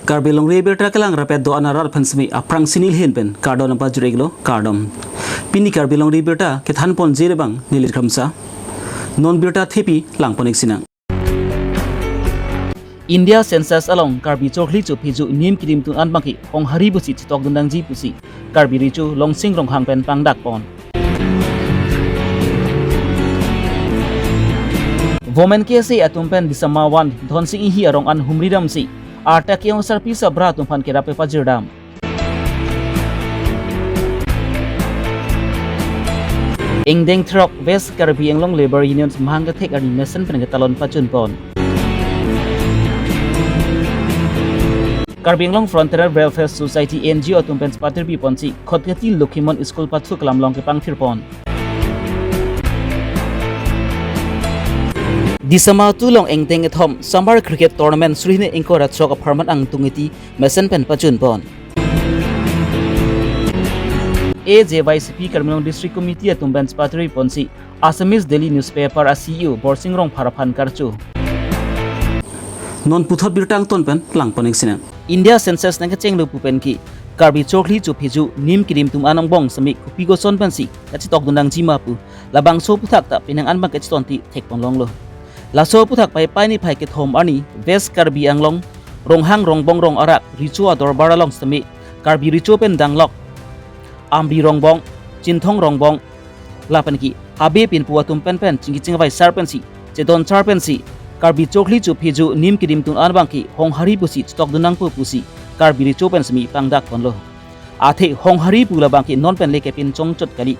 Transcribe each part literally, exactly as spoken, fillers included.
Karbi Longri Abirta kelang rapet do-an arat aphan semi aphrangsi neli ahin pen kardom nangpajir-iklo, kardom. Pini Karbi Longri Abirta kethanponji abang neli Kramsa. Non birta thepi langpon-ik sinang. India census along Karbi chokli chopheju nim kirim tun an abangke honghari pusi chetokdun nangji pusi Karbi Recho Longsing Ronghang pen pangdakpon. Women K S A atum pen Disama one Dhonsing Inghi arong an humri damsi arta ke-ong sarpi sabra atum aphan kerap pajirdam. Ingdeng throk West Karbi Anglong Labour Union mahang kethek arni mesen pen ketalon pachunpon. Karbi Anglong Frontier Welfare Society, N G O atum pen patirpi ponsi Khatkhati Lokhimon School pathu kelam along kepangthirpon. Disama two along ingdeng kethom Summer Cricket Tournament suri hini ingkoi ra throk apharman angtung iti mesen pen pachunpon. A J Y C P Karbi Anglong District Committee atum pen patirpi ponsi Assamese Daily Newspaper a C E O Borsing Rongphar aphan karcho. Non puthot birta angton pen langpon-ik sinang. India census nangkechenglo pu pen ke Karbi chokli chopheju nim kirim tun an angbong semi kopi koson pensi kachetokdun nangji ma pu labangso aputhak ta penang an abang kachetonti thekponlonglo. Laso aputhak Paipai niphai kethom arni West Karbi Anglong Ronghang Rongbong rong arak Recho adorbar along semi Karbi Recho pen danglok Amri Rongbong, Chinthong Rongbong, lapen ke Habe Pinpu atum pen pen chingki chingvai sar pensi, chedon sar pensi Karbi chokli chopheju nim kirim tun an abangke honghari pusi chetokdun nangpo pusi Karbi Recho pen semi pangdakponlo. Athe honghari pu labangke non pen le kepinchong chot kali.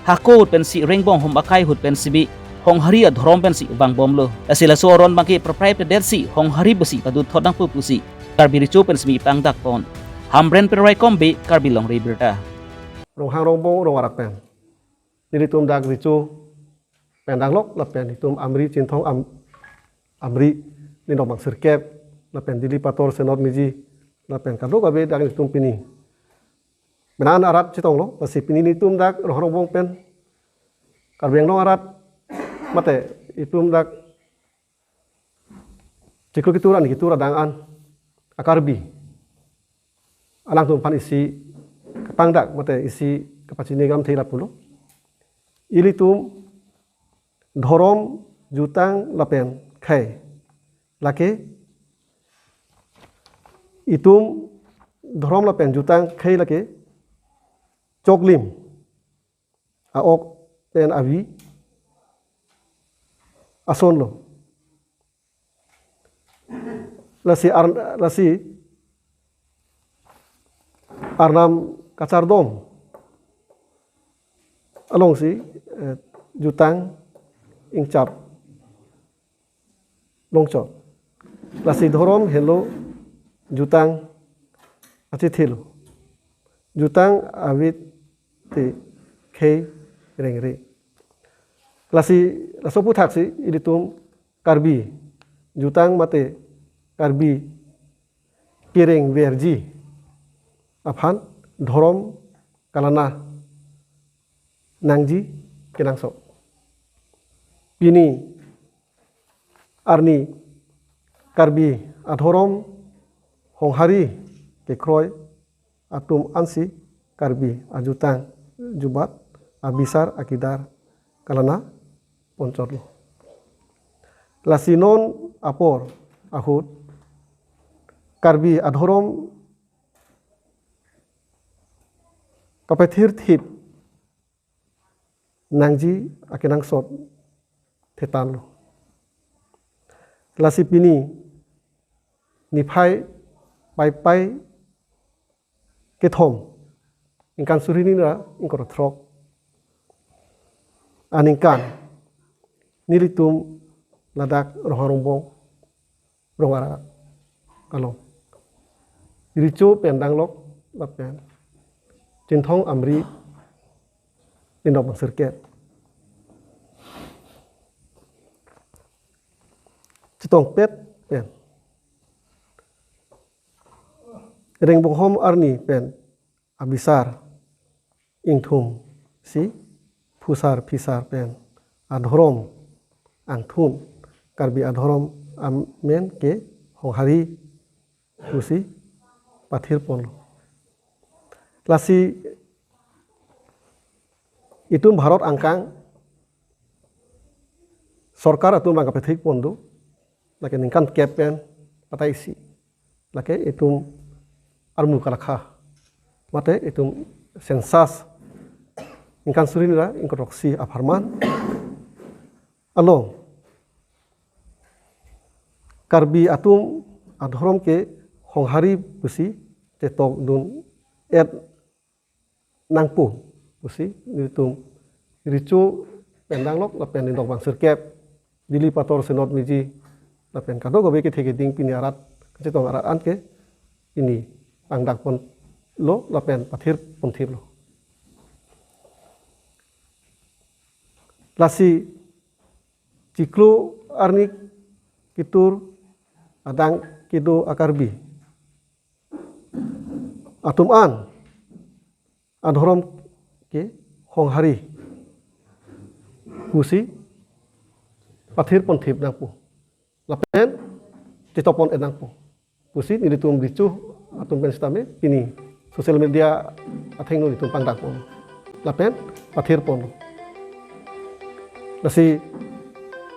Hako ahut pensi, rengbong hom akai ahut pensi bi honghari adhorom pensi vangbomlo. Lasi laso aron abangke prapprai pedetsi honghari pusi padut thot nangpo pusi Karbi Recho pen semi pangdakpon. Hamren Perai Kombe, Karbi Longri Abirta. Ronghang Rongbong rong arak pen nelitum dak Recho pen danglok lapen itum Amri Chinthong Am-, Amri Lindong Bangsirkep lapen Dili Pator Senot Miji lapen kadokave dak itum pini penang an arat chetonglo, lasi pini nelitum dak Ronghang Rongbong pen Karbi Anglong arat mate itum dak chiklo kitur ani kitur adang an a-Karbi alangtum aphan isi kapangdak mate isi kapachini gam thela pulo. Ilitum dhorom, jutang lapen khei lake, itum dhorom lapen jutang khei lake choklim a-ok pen avi asonlo. Lasi ar-, lasi Arnam kachardom alongsi, eh, jutang ingchap longchot. Lasi dhorom helo jutang achithelo. Jutang avit te khei rengre. Lasi laso aputhaksi ilitum Karbi jutang mate Karbi kereng verji aphan dhorom kalana nangji kenangsot. Pini arni Karbi adhorom honghari kekroi atum ansi Karbi ajutang jubat abisar akidar kalana ponchotlo. Lasi non apor ahut Karbi adhorom kapethirthip nangji akenangsot thetanlo. Lasi pini niphai Paipai kethom, ningkan suri hini ra ingkoi ra throk aningkan nelitum ladak Ronghang Rongbong rong arak along Recho pen danglok lapen Chinthong Amri Lindong Bangsirkep chetongpet pen rengbong hom arni pen abisar ingthumsi phusar phisar pen adhorom angthun, Karbi adhorom amen ke honghari pusi pathir ponlo. Lasi itum Bharat angkang sorkar atum bang kapethik pon do, lake ningkan kep pen patai isi, lake itum armu kalakha, mate itum census ningkan suri ni ra ingkoi throksi apharman along Karbi atum adhorom ke honghari pusi chetok dun et nangpo pusi nelitum recho pen danglok lapen nindok bang sirkep Dili pator senot miji lapen kadokave kethe keding pini arat kachetong arat anke pini pangdak ponlo lapen pathir ponthiplo. Lasi chiklo arni kitur adang kedo a-Karbi atum an adhorom ke honghari pusi pathir ponthip nangpo lapen chetok pon et nangpo pusi nelitum recho atum pen sitame pini social media athengno nelitum pangdak pon lapen pathir pon. Lasi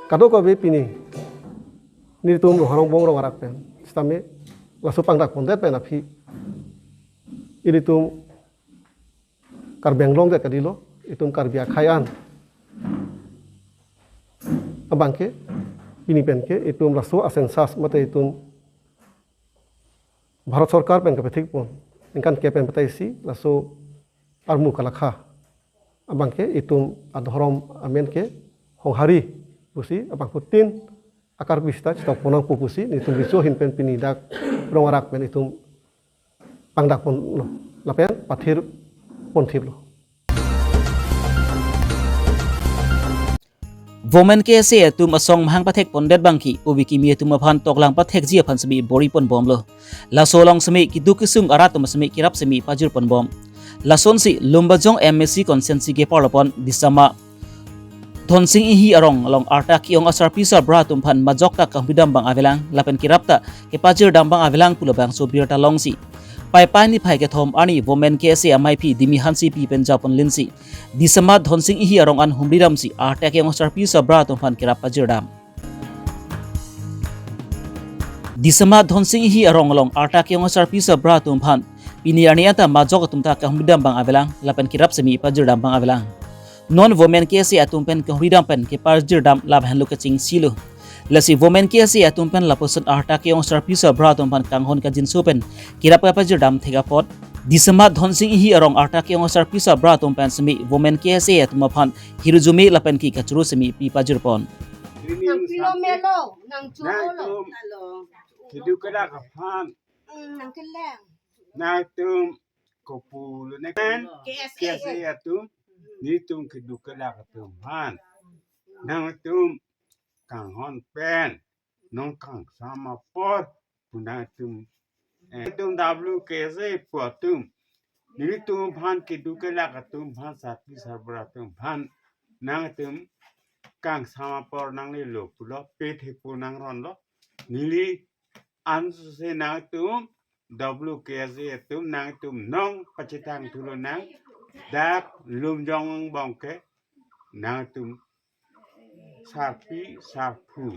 kadokave pini nelitum Ronghang Rongbong Rong Arak pen sitame laso pangdak pondet pen aphi ilitum Karbi Anglong det kadilo, itum Karbi akhei an abangke pini penke itum laso a-census mate itum Bharat Sorkar pen kapethik pon ningkan kep pen patai isi laso armu kalakha abangke itum adhorom amen ke honghari pusi abangphutin a-Karbi sita chetok pon nangpo pusi nelitum recho ahin pen pini dak Rong Arak pen itum pangdak ponlo lapen pathir ponthiplo. Women K S A atum asong mahang pathek pondet bangke ove kimi atum aphan toklang pathekji aphan semi bor-i ponbomlo. Laso along semi keduk kesung arat atum semi kerap semi pajir ponbom. Lasonsi Lumbajong M A C constituency keparlo pon Disama Dhonsing Inghi arong along arta ke-ong asarpi sarbura atum aphan majok ta kahumri dam abang avelang lapen kerap ta kepajir dam abang avelang pu labangso birta longsi Paipai niphai kethom arni Women K S A amaiphi Dimi Hansepi pen japon linsi Disama Dhonsing Inghi arong an humri damsi arta ke-ong asarpi sarbura atum aphan kerap pajir dam. Disama Dhonsing Inghi arong along arta ke-ong asarpi sarbura atum aphan pini arni anta majok atum ta kahumri dam abang avelang lapen kerap semi pajir dam abang avelang. Non Women K S A atum pen kahumri dam pen kepajir dam labang henlo kachingsi lo. Lasi Women K S A atum pen lapuson arta ke-ong asarpi sarbura atum aphan kanghon kajinso pen kerap kapajir dam thek apot Disama Dhonsing Inghi arong arta ke-ong asarpi sarbura atum pen semi Women K S A atum aphan hirjume lapen ke kachoro semi pi pajir pon. Nang pilo melo, nang cholo. Nangtum keduk kedak aphan. Hmm, nang keleng. Nangtum kopulu neken. K S A. K S A atum. Nelitum keduk kedak atum aphan nangtum kanghon pen nong kangsam apor pu nangtum, eh, nangtum W K S A pu atum nelitum aphan keduk kedak atum aphan sarpi sarbura atum aphan nangtum kangsam apor nanglelo pulo pethe pu nangronlo. Neli ansose nangtum W K S A atum nangtum nong pachethang thulo nang dak Lumbajong angbong ke nangtum sarpi sarpo.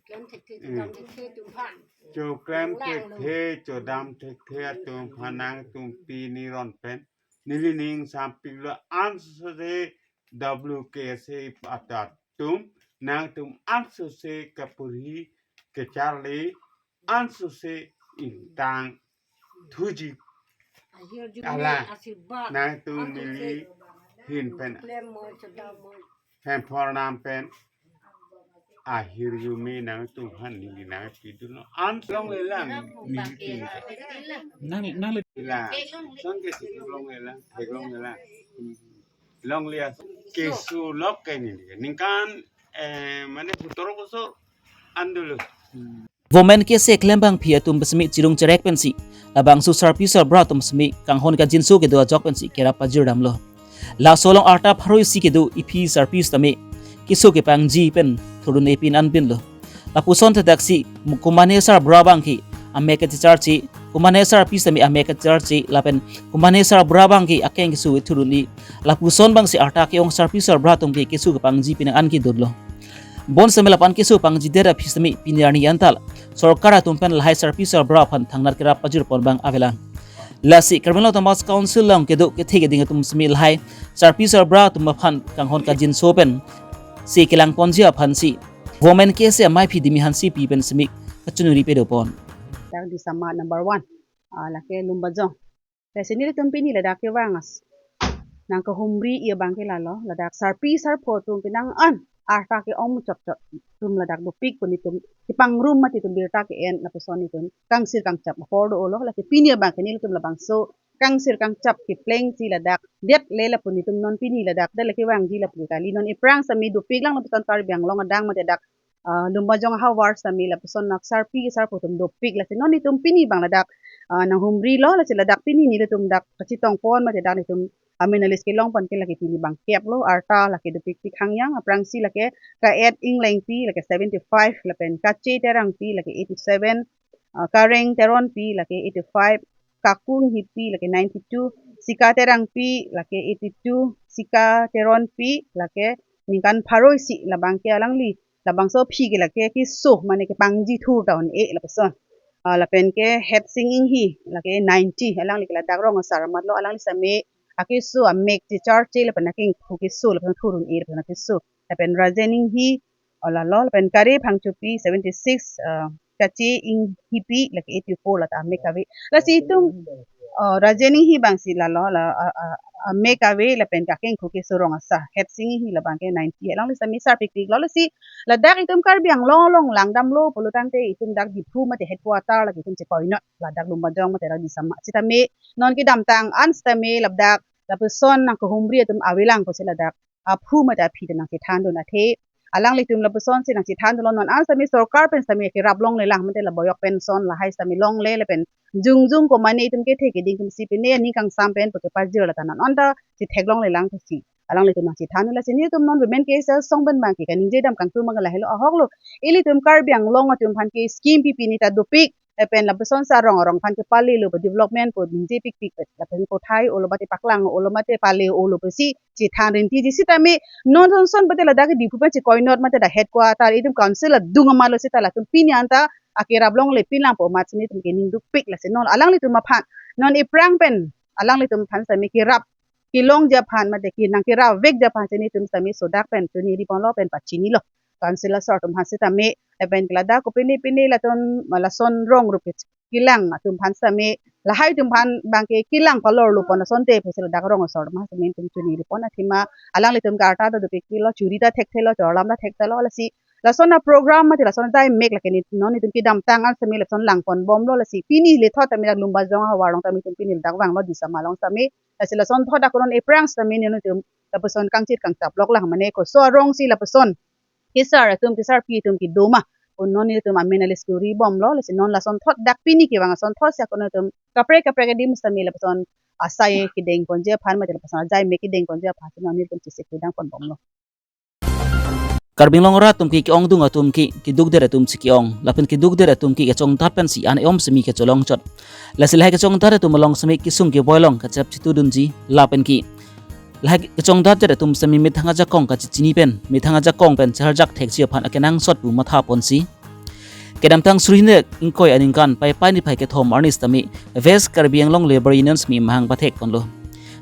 Choklem thekthe, hmm, choklem thekthe atum aphan. Choklem thekthe, chodam thekthe atum aphan nangtum pini ron pen neli ning sampiklo ansose W K S A atum nangtum ansose kaporhi kecharli ansose ingtang thuji. Ahirjume, ala, asirbat, nangtum ansose neli ahin pen choklem mo, chodam mo. Hempor nam pen ahirjume nangtum aphan neli nangpidunlo. An longlelang neli tin. Nang, nang le- Ila, son ke si longlelang, theklonglelang. Hmm. Longle as-, keso lok ke neli. Ningkan, eh, mane sotoro bosor an dolo. Hmm. Women K S A klembangpi atum semi chirung cherek pensi labangso sarpi sarbura atum semi kanghon kajinso kedo ajok pensi kerap pajir damlo. Laso along arta pharo isi kedo iphi sarpi sitame keso kepangji pen thurdun-e pin anpinlo. Lapuson thekdaksi mukumane sarbura abangke amek kachecharche, komane sarpi sitame amek kachecharche, lapen komane sarbura abangke akeng keso ithurun-e, lapuson abangsi arta ke-ong sarpi sarbura atum ke keso kepangji pinang an kedotlo. Bonsitame lapu-an keso pangjidet aphi sitame pini arni anta sorkar atum pen lahai sarpi sarbura aphan thangnat kerap pajirpon abang avelang. Lasi Karbi Anglong Autonomous Council along kedo kethe keding atum sitame lahai sarpi sarbura atum aphan kanghon kangjinso pensi kelangponji aphansi Women K S A amaiphi Dimi Hansepi pen sitame kachiningri pedopon. Dak Disama number one, ah, lake Lumbajong. Lasi nelitum pini ladak kevang as nangkehumri-e abangke lalo, ladak sarpi sarpo atum pinang an arta ke-ong chotchot atum ladak dopik pu nelitum kepangrum mati atum birta ke-en lapuson nelitum kangsir kangchap apor do-olo. Lasi pini abangke nelitum labangso kangsir kangchap keplengsi ladak det le lapu nelitum non pini ladak det le kevangji lapu kali. Non iphrang sitame dopik lang lapuson Karbi Anglong adang mate dak, ah, Lumbajong ahavar sitame lapuson dak sarpi sarpo atum dopik, lasi non nelitum pini abang ladak, ah, nanghumrilo, lasi ladak pini nelitum dak kachetongpon mate dak nelitum amin alis kelongpon ke lake pini abang keplo, arta lake dopik pik hangyang, aphrangsi lake Ka-et Englengpi lake seventy-five, lapen Kache Terangpi lake eighty-seven, ah, Kareng Teronpi lake eighty-five, Kaku Enghipi lake ninety-two, Sika Terangpi lake eighty-two, Sika Teronpi lake ningkan pharo isi, labangke alangli labangso aphi ke lake keso mane kepangji thur ta un-e lapuson. Ah, lapen ke Hetsing Enghi lake ninety, alangli ke ladak rong asar amatlo, alangli sitame akeso amek kachecharche lapen akengkhu keso lapen thurun-e lapen akeso. Lapen Rajen Enghi, oh, lalo, lapen Kare Phangchopi seventy-six, ah, Kache Enghipi lake eighty-four lata amek kave. Lasi itum, ah, Rajen Enghi abangsi lalo, la, ah, ah, amek kave lapen akengkhu keso rong asar. Hetsing Enghi labangke ninety, alangli sitame sarpi kriklo, lasi ladak itum Karbi Anglong along langdamlo pulo tangte itum dak Diphu mate headquarter lake itum chekoinot, ladak Lumbajong mate dak Disama sitame non kedamtang an sitame ladak lapuson nangkehumri atum avelang pusi ladak aphu mate aphi atum nangchethandun athe, alanglitum lapusonsi nangchethandunlo. Non an sitame sorkar pen sitame kerap longlelang mate la boyok pension lahai sitame longle lapen jongjong komane itum kethe keding atumsi pine aning kangsam pen pu kepajir lata non anta chetheklonglelang pusi alanglitum nangchethandun. Lasi nelitum non Women K S A asong pen abangke kaningje dam kangtum abang lahelo, ahoklo, ilitum Karbi Anglong atum aphan ke scheme pipi neta dopik, lapen lapuson sarong arong aphan kepalelo pu development pu ningje pikpik pu lapen kothai olo mate paklang olo mate pale olo pusi chethan rintiji sitame non sonson pute ladak ke Diphu pen chekoinot mate dak headquarter itum council adung amatlo seta latum pini anta akerap longle pinlang pu amatsi nelitum ke ning dukpik. Lasi non alanglitum aphan non iphrang pen alanglitum aphan sitame kerap kelongji aphan mate ke nangkerap vekji aphansi nelitum sitame sodak pen choningriponlo pen pachinilo. Council asor atum aphan sitame lapen ke ladak kopine pine latum lason rong rup kelang atum aphan sitame lahai atum aphan abangke kelang palorlopon asonte pusi ladak rong asor atum aphan sitame nelitum choningripon. Athema alanglitum ke arta ta dopikpiklo, churi ta thekthelo, chorlam ta thekthelo, lasi lason aprogram mate lason ajai mek lake ne non itum kedamtang an sitame lason langponbomlo. Lasi pini lethot tame dak Lumbajong ahavar along tame itum pini ladak vanglo Disama along sitame, lasi lason thot dak non iphrang sitame nelitum lapuson kangchir kangchap loklang mane koso arongsi lapuson kesar atum kesarpi atum kedo ma pu non nelitum amin alis kuribomlo. Lasi non lason thot dak pini kevang ason thotsi ako nelitum kaprek kaprek adim sitame lapuson asai kedengponji aphan mate lapuson ajai mek kedengponji aphansi non nelitum chesik kedengponbomlo. Karbi Anglong arat atum ke ke-ongdung atum ke kedukdet atumsi ke-ong lapen kedukdet atum ke kachongdat pensi an-e-om sitame kacholong chot. Lasi lahai kachongdat atum along sitame kesung keboi along kachap chitudunji lapen ke lahai kachongdatdet atum sitame methang ajakong kachechini pen methang ajakong pen charjak thekji aphan akenangsot pu mathaponsi kedamtang suri hini ingkoi aningkan Paipai niphai kethom arni sitame West Karbi Anglong Labour Union sitame mahang pathekponlo.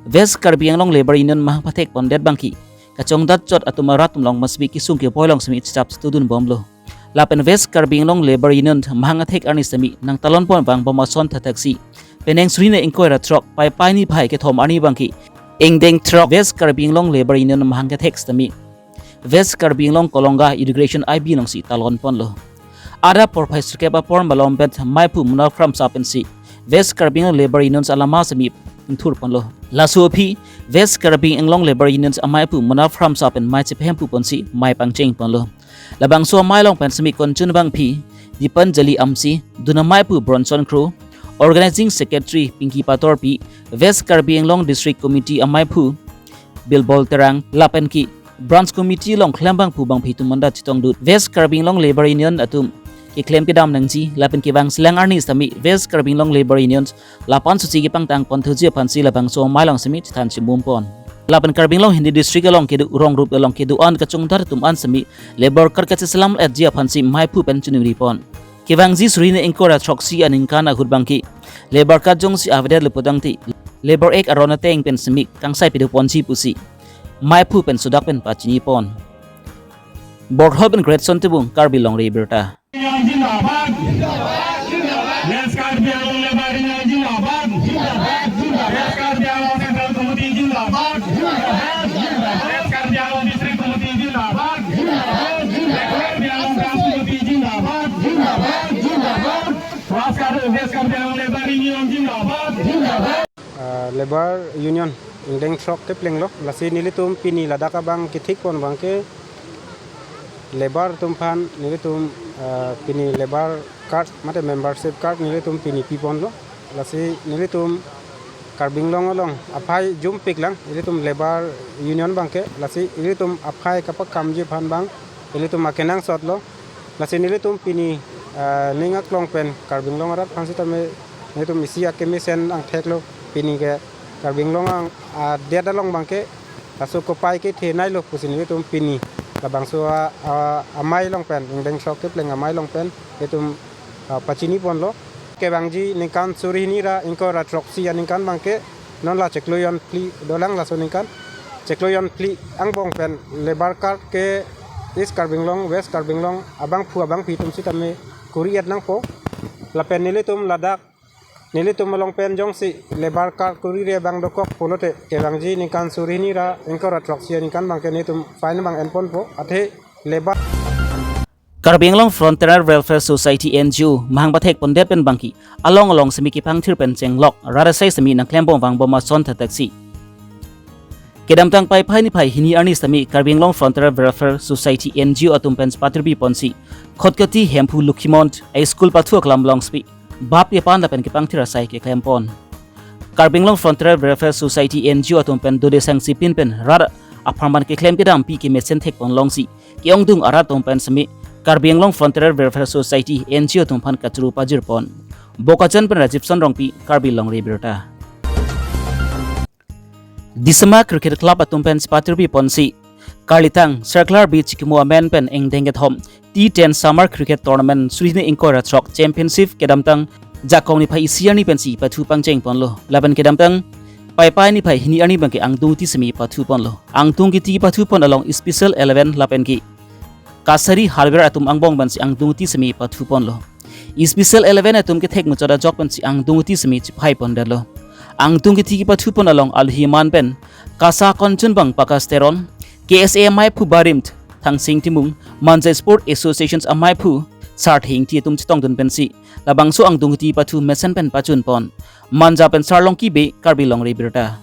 West Karbi Anglong Labour Union mahang pathekpondet abangke kachongdat chot atum arat atum along masbi kesung keboi along sitame chap chitudunbomlo. Lapen West Karbi Anglong Labour Union mahang athek arni sitame nangtalonpon vangbom ason thathaksi penang suri hini ingkoi ra throk Paipai niphai kethom arni abangke ingdeng throk West Karbi Anglong Labour Union mahang kethek sitame West Karbi Anglong Kolonga Integration I B alongsi talonponlo. Adap porphai sirkep apor malom pen maiphu Mona Kramsa pensi West Karbi Anglong Labour Union alama sitame ingthurponlo. Laso aphi West Karbi Anglong Labour Union amaiphu Mona Kramsa pen mei chepahemphuponsi mei pangchengponlo. Labangso amei along pen sitame konchun abangpi Dipanjali Amsi, dun amaiphu Bronson Kro, Organizing Secretary Pinky Patorpi, West Karbi Anglong District Committee amaiphu Bilbol Terang, lapen ke Branch Committee along klembangphu bangpi atum manda chetongdut West Karbi Anglong Labour Union atum keklem kedam nangji lapen kevangjilang arni sitame West Karbi Anglong Labour Union lapen suchi kepangtang ponthuji aphansi labangso amei along sitame chethan chimum pon. Lapen Karbi Anglong Hindi District along kedo rong rup along kedo-an kachongdar atum an sitame labour card kacheselam etji aphansi meiphu pen choningri pon. Kevangji suri hini ingkoi ra throksi aningkan ahut abangke labour card jongsi avedet lo putangte Labour Act aron ateng pen sitame kangsai pado ponji pusi meiphu pen sodak pen pachini pon. Borhol pen Greatson Timung, Karbi Longri Abirta. Zindabad. West Karbi Anglong Labour Union zindabad. West Karbi Anglong Central Committee zindabad. West Karbi Anglong District Committee zindabad. West Karbi Anglong Branch Committee zindabad. West Karbi, West Karbi Anglong Labour Union zindabad. Ah, Labour Union ingdeng throk kepleng lo, lasi nelitum pini ladak abang kethik pon abangke labour atum aphan nelitum, ah, pini labour card mate membership card nelitum pini pi pon lo, lasi nelitum Karbi Anglong along aphai jumpik lang, nelitum Labour Union abangke, lasi nelitum aphai kapakamji aphan abang nelitum akenangsot lo, lasi nelitum pini, ah, ning aklong pen Karbi Anglong arat aphan sitame nelitum isi akemesen angthek lo, pini ke Karbi Anglong ang, ah, adet along abangke laso kopai kethenei lo pusi nelitum pini labangso a, a, amei along pen, ingdeng throk kepleng amei along pen nelitum, ah, pachini pon lo. Kevangji ningkan suri hini ra ingkoi ra throksi aningkan abangke non la chiklo jon phli dolang, laso ningkan chiklo jon phli angbong pen labour card ke East Karbi Anglong, West Karbi Anglong abangphu abangphi atum sitame kori-et nangpo. Lapen nelitum ladak nelitum along pen jongsi labour card korire abang dokok pulote kevangji ningkan suri hini ra ingkoi ra throksi aningkan abangke nelitum fine abang en ponpo, athe labour Karbi Anglong Frontier Welfare Society, N G O mahang pathek pondet pen abangke along along sitame kepangthir pen chenglok rat asai sitame nangklem bom vangbom ason thataksi. Kedamtang Paipai niphai hini arni sitame Karbi Anglong Frontier Welfare Society, N G O atum pen patirbi ponsi Khatkati Hemphu Lokhimont a school pathu aklam along sitame bap kepan lapen kepangthir asai keklem pon. Karbi Anglong Frontier Welfare Society, N G O atum pen dode sangsipin pen rat apharman keklem kedampi kemesen thek pon longsi ke-ongdung arat atum pen sitame Karbi Anglong Frontier Welfare Society, N G O atum aphan kachuru pajir pon. Bokajan pen Rajibson Rongpi, Karbi Longri Abirta. Disama Cricket Club atum pen patirbi ponsi Karlitang Circular Beach Chikimo amen pen ingdeng kethom T ten Summer Cricket Tournament suri hini ingkoi ra throk Championship kedamtang Jakong niphai isi arni pensi pathu pangcheng ponlo. Lapen kedamtang Paipai niphai hini arni abangke angdung ti sitame pathu ponlo. Angdung kiti pathu pon along Special Eleven lapen ke Kasari Hardware atum angbong pensi angdung ti sitame pathu ponlo. Special Eleven atum kethek muchot ajok pensi angdung ti sitame chiphai pondetlo. Angdung kiti kepathu pon along alohi aman pen Kasa Konchunbang Pakas Teron, K S A ameiphu Barim Thangsing Timung, Manja Sport Associations ameiphu Sartheng Ingti atum chetongdun pensi labangso angdung kiti pathu mesen pen pachun pon. Manja pen Sarlongki Bey, Karbi Longri Abirta.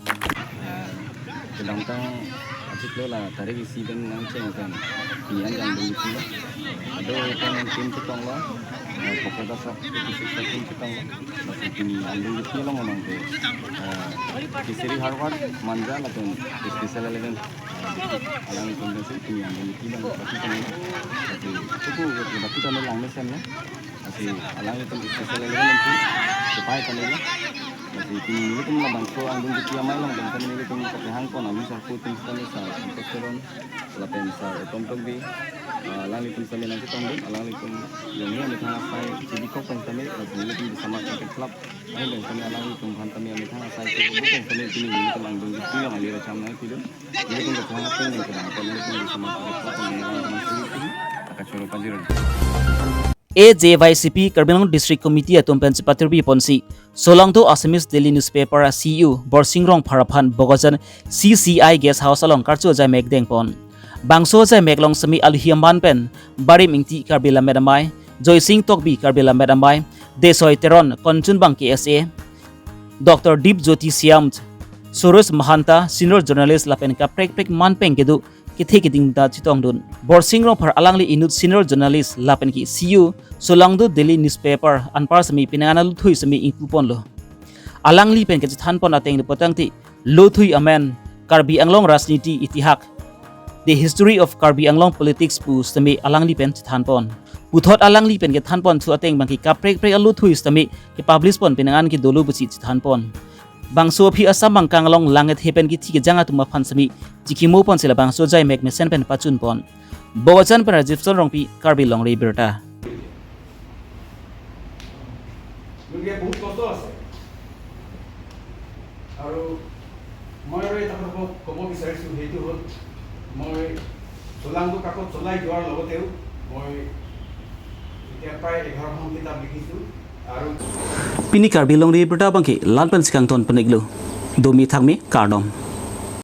Kedamtang achiklo la tarik isi pen nangcheng pen pini an angdung kiti lo. Ado pen team chetonglo, eh, Pocket Asap fifty six team chetonglo. Lapen pini angdung kiti along abangke, eh, Kasari Hardware, Manja lapen Special Eleven, eh, alangtum pensi pini angdung kiti abang pathu kami. Tapi cukup, tapi kami lang mesen lo. Lasi alanglitum Special Eleven pensi chiphai kali lo. Lasi pini nelitum labangso angdung kiti amei along pen kami nelitum kachehang pon alu sarpo atum sitame Sar Santosh Teron lapen Sar Utom Tokbi, ah, alanglitum sitame nangchetongdun, alanglitum jongsi amethang asai chibikok pen sitame, lasi nelitum Disama Cricket Club ahin pen sitame alanglitum aphan sitame amethang asai chibikok pen sitame pini nelitum angdung kiti along ali racham nangpidun. Nelitum kachehang pen nelitum kedam pen nelitum Disama Cricket Club pen nelitum sitame akachoro pajir. A J Y C P Karbi Anglong District Committee atum pensi patirbi ponsi Solangdo Assamese Daily Newspaper a C E O Borsing Rongphar aphan Bokajan C C I Guest House along karcho ajaimek deng pon. Bangso ajaimek along sitame alohi aman pen Barim Ingti Karbi Lammet Amei, Joysing Tokbi Karbi Lammet Amei, Desoi Teron Konchunbang K S A, Doctor Deep Jyoti Siam, Suresh Mahanta Senior Journalist lapen kaprek prek man pen kedo kethe keding ta chetongdun. Borsing Rongphar alangli inut Senior Journalist lapen ke C E O Solangdo Daily Newspaper anpar sitame penang an aluthui sitame ingpu ponlo. Alangli pen kachethan pon ateng le putangte Lothui Amen, Karbi Anglong Rajniti Itihas, The History of Karbi Anglong Politics pu sitame alangli pen chethan pon. Puthot alangli pen kethanpon thu ateng abangke kaprek prek alutthu sitame kepublish pon penang an kedolo pusi chethanpon. Bangso aphi Assam Bangkang along lang kethe pen kithi kejang atum aphan sitame chikimo ponsi labangso ajaimek mesen pen pachunpon. Bokachan pen Rajiv Son Rongpi, Karbi Longri Abirta. গতিকে বহুত কষ্ট আছে। আৰু মই আৰু এটা কথা ক'ব বিচাৰিছোঁ, সেইটো হ'ল মই চোলাংটো কাকত চলাই যোৱাৰ লগতেও মই এতিয়া প্ৰায় এঘাৰখন কিতাপ লিখিছোঁ। আৰু Pini Karbi Longri Abirta abangke la-an pensi kangton pon-iklo. Domi thakmi, kardom.